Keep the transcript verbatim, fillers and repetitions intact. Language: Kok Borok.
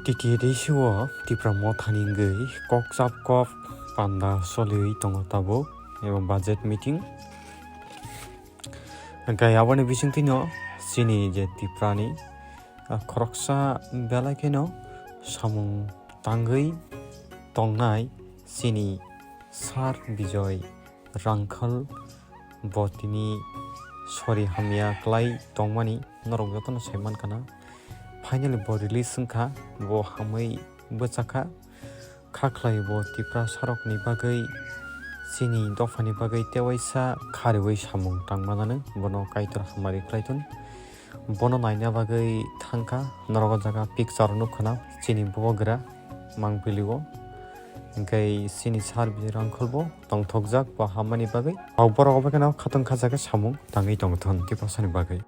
T T A D C o Tipra Mothani wngwi kok chap kok panda soliwi tongo tabuk, ebo budget meeting. Hwnkhe aboni bisingtwino chini je Tiprani, ah, khoroksa belai kheno samung tangwi tongnai chini Sir Bijoy Rangkhal bo tini sori hamya kwlai tongmani norok jotono sai mankha na. Finally bo release wngkha, bo hamwi bwchakha. Kha khlai bo Tipra sarokni bagwi, chini dophani bagwi tewaisa kha riwi samung tang mananw, bono Kaitor hamari khlai thun. Bono naina bagwi thangkha, norok o jaga picture nukha na, chini bubagra Mangpili o. Hwnkhe chini Sir Bijoy Rangkhal bo tongthokjak bo hammani bagwi. Kok borok obo kheno khatong kha jaga samung tangwi tongthun Tiprasani bagwi.